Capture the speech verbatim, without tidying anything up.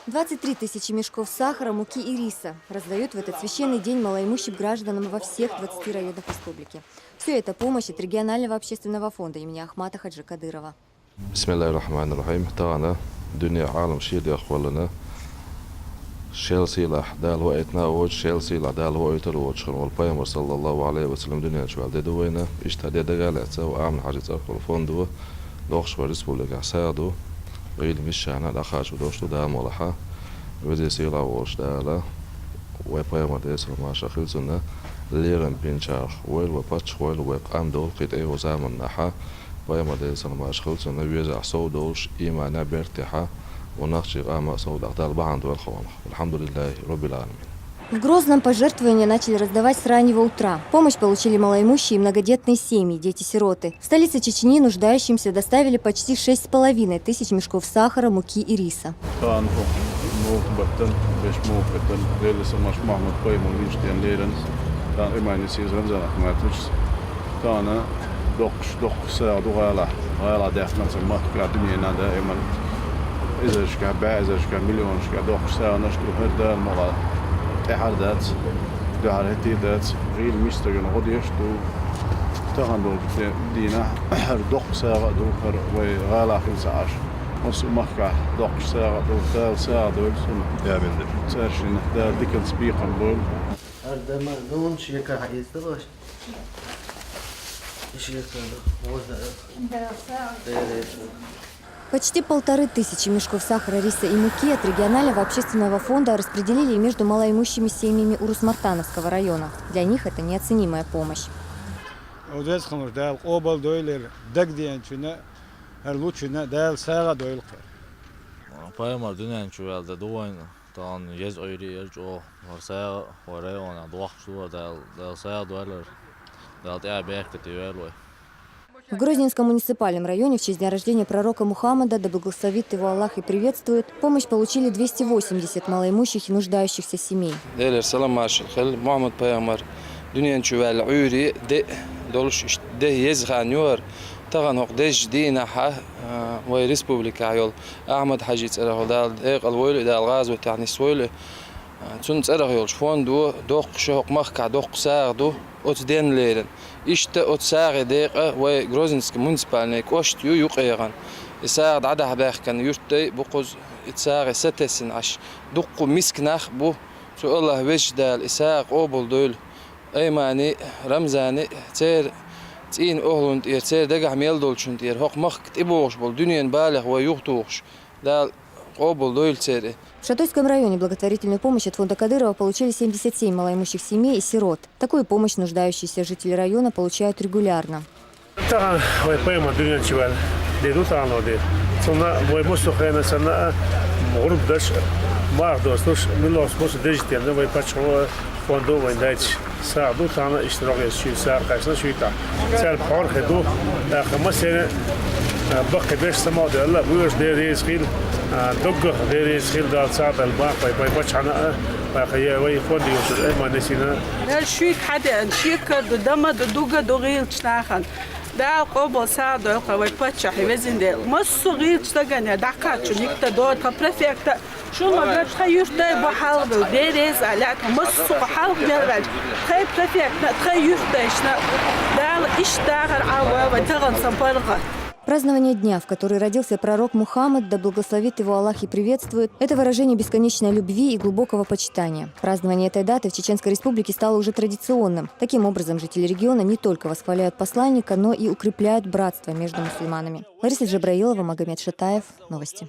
Двадцать три тысячи мешков сахара, муки и риса раздают в этот священный день малоимущим гражданам во всех двадцати районах республики. Все это помощь от регионального общественного фонда имени Ахмата Хаджи Кадырова. بسم الله الرحمن الرحيم. Тахана дуьне, Ӏалам шийла дехкъалана, шел сийлахь Дала ваийтина а воцуш, шел сийлахь Дала ваийтар а воцуш хилла волу пайхамар, саллаллаху Ӏалайхи ва саллам, дуьнен чу ваьлла де ду вайна. Иштта де дагалаьцна вай Ахмат-Хьаьжин цӀарах долу фонд ву, доккхуш вай республикехь сагӀа ду, гӀийла миссачарна а дӀахача доккхуш ду Дала мукъ лахь. Веза-сийлахь волуш Дала, вай пайхамар, Делера салам-маршалла хуьлда цунна, лерам бинчарах войла вай паччахь, войла вай къам долу кхин тӀейогӀу заманахь. Пайхамар, Делера салам-маршалла хуьлда цунна, везахь сов долуш, ийманехь, бертехь, вай нохчийн къам а сов дахь Дала бахьана дойла хьуна. Алхьамдулиллахи Роббил Ӏаламин. В Грозном пожертвования начали раздавать с раннего утра. Помощь получили малоимущие и многодетные семьи, дети-сироты. В столице Чечни нуждающимся доставили почти шесть с половиной тысяч мешков сахара, муки и риса. Тахана хӀокху муха баттана, беш муха баттана, Делера салам-маршалла, Мухьаммад-пайхамар винчу ден лерина, тахана Иман-Юсуп Рамзан-Ахматовича. Тахана доккхуш, доккхуш сагӀа ду гӀалахь. ГӀалахь даьхкина ца махкахь, дуьненахь даиман эзаршкахь, бӀе эзаршкахь, миллионашкахь доккхуш сагӀанаш ду, хӀара Дала мукъ лахь тӀаьхьара дац, дуьхьал хӀетте а дац, гӀийла миссачарна гӀо деш а ду. Тахана долчу де-, дийнахь хӀара доккха сагӀа а ду, хӀара вай гӀалахь хила ца Ӏаш. Массо а махкахь доккхуш сагӀа а ду, Дала сагӀа дойла цунна. Амин. Цаьршинна Дала диканца бекхам бойла. ХӀара дама гун шекахь эцна баш. Шекахь ду, воза. Дала сагӀа. Дала сагӀа. Почти полторы тысячи мешков сахара, риса и муки от регионального общественного фонда распределили между малоимущими семьями Урус-Мартановского района. Для них это неоценимая помощь. Веза-сийлахь Дала къобал дойла, дагадеанчунна, хӀара лучунна Дала сагӀа дойла кхара. Пайхамар дуьнен чу ваьлла де ду вайна, тахана еза Ӏуьйре а яра чӀогӀа, хӀара сагӀа а вай районехь дохкуш ду, Дала, Дала сагӀа дойла, Дала тӀаьхьа беркате йойла вай. В Грозненском муниципальном районе в честь дня рождения пророка Мухаммада, да благословит его Аллах и приветствует, помощь получили двести восемьдесят малоимущих и нуждающихся семей. Делера салам-маршалла хуьлда, Мухьаммад-пайхамар дуьнен чу ваьлла Ӏуьйре де долуш, иштта де еза хан ю хӀара. Тахана хӀокху дезачу дийнахь а, а, вай республикехь йолу Ахмат-Хьаьжин цӀарах йолу Дала декъала войла и, Дала гӀазотехь нисвойла и. Цунна цӀарах йолчу фондо доккхуш, хӀокху махкахь доккха сагӀа ду оцу денна лерина. Иштта оцу сагӀин декъа вай Грозненский муниципальный кӀошта ю юккъехь. И сагӀа дӀадахьа баьхкина юьртдай бу кхуза, и сагӀа сатесна Ӏаш дуккха миска нах бу. Цу Аллахь Везачу Дала и сагӀа къобал дойла. Аймани, Рамзани, церан цӀийнан охӀлунна тӀера, церан дагахь мел долчунна тӀера, хӀокху махка тӀебогӀуш болу дуьненан балех вай юхатухуш, Дала къобал дойла церан. В Шатуйском районе благотворительную помощь от фонда Кадырова получили семьдесят семь малоимущих семей и сирот. Такую помощь нуждающиеся жители района получают регулярно. Тахана вай пайхамар дуьнен чу ваьлла де ду тахана де. Цунна вай массо а хенахь санна а, гӀурба деш а, марха доцуш, муьлхха массо а деза денна вай паччахьо, фондо вайна дайташ. СагӀа ду тахана, иштта рогӀера шуьйра сагӀа кхаьчна шуьйтахь. Цаьрга хьорхе ду, тӀаккха массеран а, баккхий берш самукъадаьлла, вуьйш Дела реза хила, а, доггах Дела реза хила, Дала сагӀа дала баккхий вай, вай паччахьна а, тӀаккха е вай фондо йолчу Айман-Юсина а. Эл шуьйга хьадеана, шекар ду, дама ду, дуга ду гӀийлачу нахана. Дала къобал сагӀа дойла кхара вай паччахьна, везан Дела. Массо а гӀийлачу стагана дӀакхаччалц никта дора тхан префекта. Шу ма гар, тхан юьртдай бу хьалха, Дела реза а лаьтта, массо а хьалха мел ваьлча, тхайн префектна, тхан юьртдайшна Дала иштта дахар Ӏа вай, вай тахана сан паргӀат. Празднование дня, в который родился пророк Мухаммад, да благословит его Аллах и приветствует, это выражение бесконечной любви и глубокого почитания. Празднование этой даты в Чеченской Республике стало уже традиционным. Таким образом, жители региона не только восхваляют посланника, но и укрепляют братство между мусульманами. Лариса Джабраилова, Магомед Шатаев. Новости.